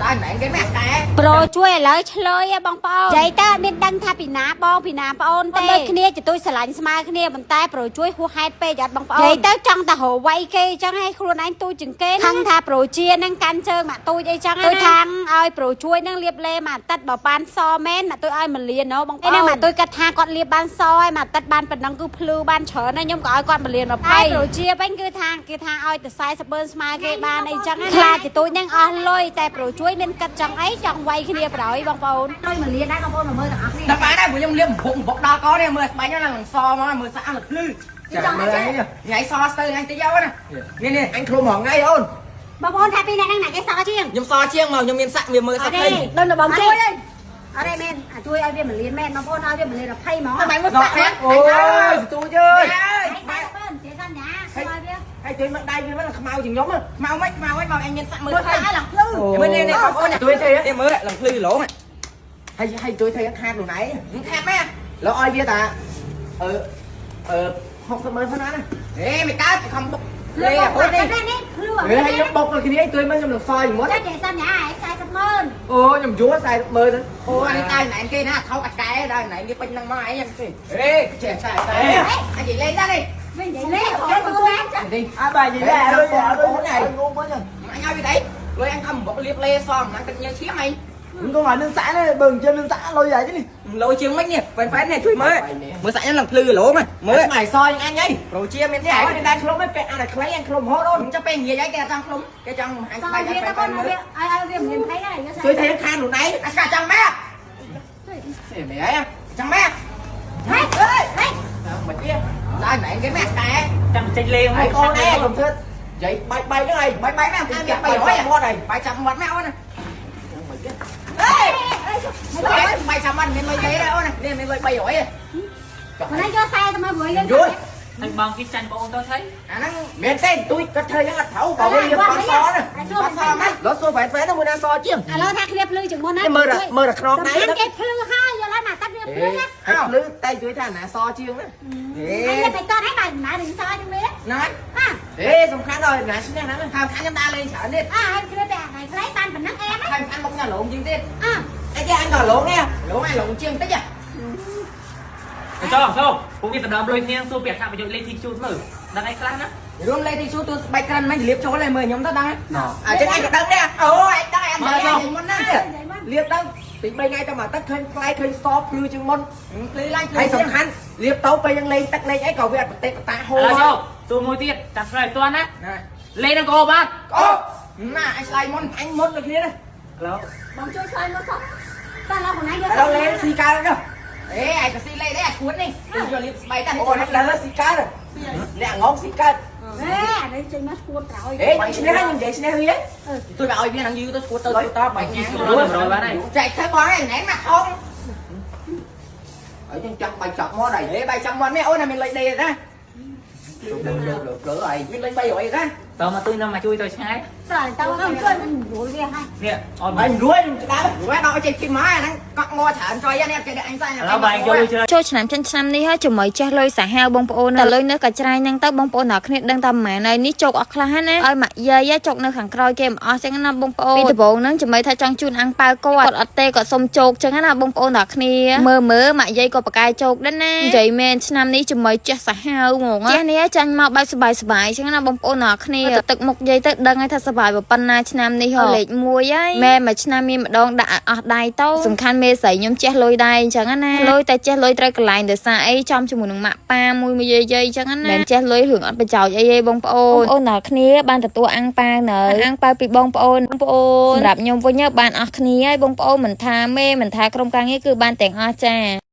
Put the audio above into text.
ដល់ណែគេម៉ែតែ ប្រូជួយឥឡូវឆ្លើយហ៎បងប្អូននិយាយទៅអត់មានដឹងថាពីណាបងពីណាប្អូនទេដូចគ្នាចតុយស្រឡាញ់ស្មើគ្នាប៉ុន្តែប្រូជួយហួសហេតុពេកអត់បងប្អូននិយាយទៅចង់តែរកវាយគេអញ្ចឹងឲ្យខ្លួនឯងទូចជាងគេខឹងថាប្រូជានឹងកាន់ជើងម៉ាក់ទូចអីចឹងទូចខាងឲ្យប្រូជួយនឹងលៀបលេមួយអាទិត្យបើបានសមែនម៉ាក់ទូចឲ្យមួយលានហ៎បងប្អូនហ្នឹងម៉ាក់ទូចគាត់ថាគាត់លៀបបានសហើយមួយអាទិត្យបានប៉ុណ្ណឹងគឺភ្លឺបានច្រើនហើយខ្ញុំក៏ឲ្យគាត់មួយលាន20ប្រូជាវិញគឺថាគេថាឲ្យតែ40បឺនស្មើគេបានអីចឹងខ្លាចចតុយនឹងអស់លុយតែប្រូជួយមានគិតចង់អីចង់វាយគ្នាប្រយបងប្អូនលុយមួយលានដែរបងប្អូនមកមើលទាំងអស់គ្នា ដល់បានដែរព្រោះខ្ញុំលៀបបុកបុកដល់កនេះមើលស្បែកហ្នឹងឡើងសមកមើលស្អាតភ្លឺ ចាំមើលអញ ថ្ងៃសស្ទើថ្ងៃតិចយកណានេះនេះ អញឃ្លុំរងថ្ងៃអូន បងប្អូនថាពីអ្នកហ្នឹងណាគេសជាង ខ្ញុំសជាងមកខ្ញុំមានសាក់វាមើល អត់ទេ សាក់ឃើញ ដូចនៅបងជួយអត់ទេមែនអាជួយឲ្យវាមួយលានមែនបងប្អូនឲ្យវាមួយលាន20ហ្មង តែមើលសាក់ អូយស្ទូចអើយ ហើយ40ជាសន្យាឲ្យវា ហើយជួយមកដៃវាមកខ្មៅជាងខ្ញុំ ខ្មៅមិនខ្មៅមិនមកអញមានសាក់មើល មើល ឃើញ តែឡើងភ្លឺ មើលនេះនេះបងប្អូន ជួយទេ នេះមើលឡើងភ្លឺឡង ហើយហើយជួយធ្វើខាតខ្លួនឯង ខាត់មែន แล้วឲ្យវាតាអឺអឺ60ម៉ឺនប៉ុណ្ណាណា ហេមិនកើតខំបុក ភ្លឺ លេអូននេះ នេះនេះភ្លឺ ហេហើយខ្ញុំបុកដល់គ្នាជួយមកខ្ញុំនឹងសយមុន ចាចេះសន្យាឲ្យ40ម៉ឺន អូខ្ញុំយួរ40ម៉ឺន អូអានេះតែណែគេណាថោកអាកែដល់ណែនេះពេញនឹងមកអីហ្នឹងទេ ហេចេះតែតែ អញនិយាយលេងដែរនេះ វិញនិយាយលេងបងប្អូនចា នេះ អាបាយនិយាយអើយអូនឯងងងមកចឹង អញឲ្យវាđấyលុយអញខំបុកលៀបលេសមហ្នឹងទឹកញើឈាមអី មិនកុំឲ្យនឹងសាក់ទេបើមិនជិះនឹងសាក់លុយអីនេះ លុយជាងមិននេះហ្វេនហ្វេននេះជួយមើលមើលសាក់ខ្ញុំឡើងភ្លឺឡងមើ ល មើលស្មៃសយអញអី ប្រូជាមាន នេះ សែ ឯងដែរឃ្លុំឯងពាក់អានតែខ្លីអញឃ្លុំរហូតអូន ចាំពេលនិយាយអីគេចង់ឃ្លុំគេចង់អញ ស ស្បែក វា ឲ្យ ទៅបងវា ហ្វេនមើល ឲ្យវាមាន20ហើយ ជួយធ្វើខាតខ្លួនឯង អញស្កាចង់ម៉ែ នេះមែនអី ចង់ម៉ែ ហេហេ មិនទៀត ដល់ណែគេម៉ែតែ ចាំចេញលេង ឯងអូនឯងកុំធ្វើនិយាយបាយបាយហ្នឹងឯង បាយបាយម៉ែអញមាន300 មាត់ឯង បាយចាំមាត់ម៉ែអូនហេបាយចាំមាត់មានលុយទេអូននេះមានលុយ300 មិនយក40ទៅមកព្រោះយើង យល់ ហើយបងគេចាញ់បងទៅថៃ អាហ្នឹង មែនទេទួយគាត់ធ្វើយ៉ាងអត់ត្រូវបើវារៀបបានសណា សួរ អត់សមហ្នឹង លោះសួរហ្វែនហ្វែនមួយណាសជាង ឥឡូវថាគ្នាភ្លឺជាងមុនណា មើលមើលតែខ្នងដៃ គេភ្លឺហើយយល់ហើយមកតាត់វាភ្លឺណា ហើយភ្លឺតែជួយថាណាសជាងណា ហើយទៅតហើយបាទណានឹងសជាងវា ហ្នឹងហើយ អា អេសំខាន់ដល់ណាឈ្នះហ្នឹង ហើយខាងខ្ញុំដើរលេងច្រើនទៀត អាហើយគ្នាតែថ្ងៃខ្លីបានប៉ុណ្ណឹងអែម ហើយខាងបុកញ៉ាំលងជាងទៀត អា អីគេអញក៏លងនេះ លងឯងលងជាងតិច ចុះចុះពួកគេដណ្ដើមលុយគ្នាសួរពីអត្ថប្រយោជន៍លេខទីជូតមើលដឹងអីខ្លះណា រួមលេខទីជូទូស្បែកក្រិនមិនលៀបចូលឯងមើលខ្ញុំទៅដឹង អញ្ចឹងអញក៏ដឹងដែរ អូឯងដឹងឯងនិយាយមុនណា លៀបទៅពី3ថ្ងៃទៅមកទឹកឃើញផ្លែឃើញសភ្លឺជាងមុន ភ្លឺឡើង ហើយសំខាន់លៀបទៅពេលយើងលេងទឹកលេងអីក៏វាអត់ប្រតិបតាហូរ ឥឡូវចុះសួរមួយទៀតចាំឆ្លើយតន់ណា ណា លេងនឹងក៏បាទ អូ ណាអញឆ្លើយមុន អញមុនដូចគ្នាណា ឥឡូវ បងជួយឆ្លើយមកសោះតែឡូវខ្លួនឯងយក ឥឡូវលេងស៊ីកើតទៅ អេឯងក៏ស៊ីលេខដែរអាឈួតនេះយកលៀបស្បែកតែ អូអ្នកដើរស៊ីកើតអ្នកងងស៊ីកើត ហេអានេះចេញមកស្គួតក្រោយ អេខ្ញុំឈ្នះហើយខ្ញុំនិយាយឈ្នះហី ជួយមកឲ្យវានឹងយឺទៅឈួតទៅតបាយញ៉ាំ សួរ100បានហើយ ចែកធ្វើបងឯងណែមកហង អីខ្ញុំចាក់បាយចប់មកហើយ អេបាយចាំមាត់នេះអូនមានលុយដេណា លើលើលើអី មានលុយ300ណា តើមកទួយនឹងមកជួយទៅឆ្ងាយ តើតើជួយមិនរួយវាហើយ នេះអត់ អញរួយខ្ញុំក្តៅ រួយដល់ចេះជិះមកអាហ្នឹងកក់ងច្រើនចុយនេះចេះអញស្អី ឥឡូវបងយកលុយច្រើន ចូលឆ្នាំចិនឆ្នាំនេះហើយជាមួយចេះលុយសាហាវបងប្អូនតែលុយនៅកាច្រាយហ្នឹងទៅបងប្អូនអ្នកគ្នាដឹងតែប្រហែលហើយនេះជោគអស់ខ្លះហើយណាឲ្យម៉ាក់យាយជោគនៅខាងក្រោយគេមិនអស់ចឹងណាបងប្អូនពីដំបូងហ្នឹងជាមួយថាចង់ជូនអាំងប៉ាវគាត់គាត់អត់ទេគាត់សុំជោគចឹងណាបងប្អូនអ្នកគ្នាមើលមើលម៉ាក់យាយក៏ប្រកែជោគដែរណានិយាយមែនឆ្នាំនេះជាមួយចេះសាហាវហ្មងចេះនេះចាញ់មកបែបសបាយសបាយចឹងណាបងប្អូនអ្នកគ្នាទឹកមុខយាយទៅដឹងហើយថាសបាយប៉ុណ្ណាឆ្នាំនេះហ៎លេខ1ហើយមែនមួយឆ្នាំមានម្ដងដាក់ឲ្យអស់ដៃទៅសំខាន់មេស្រីខ្ញុំចេះលុយដែរអញ្ចឹងណាលុយតែចេះលុយត្រូវកន្លែងដោយសារអីចំជាមួយនឹងម៉ាក់ប៉ាមួយមួយយាយយាយអញ្ចឹងណាមិនចេះលុយរឿងអត់ប្រយោជន៍អីទេបងប្អូនបងប្អូនដល់គ្នាបានទទួលអាំងប៉ាវនៅអាំងប៉ាវពីបងប្អូនបងប្អូនសម្រាប់ខ្ញុំវិញបានអស់គ្នាហើយបងប្អូនមិនថាមេមិនថាក្រុមការងារគឺបានទាំងអស់ចា។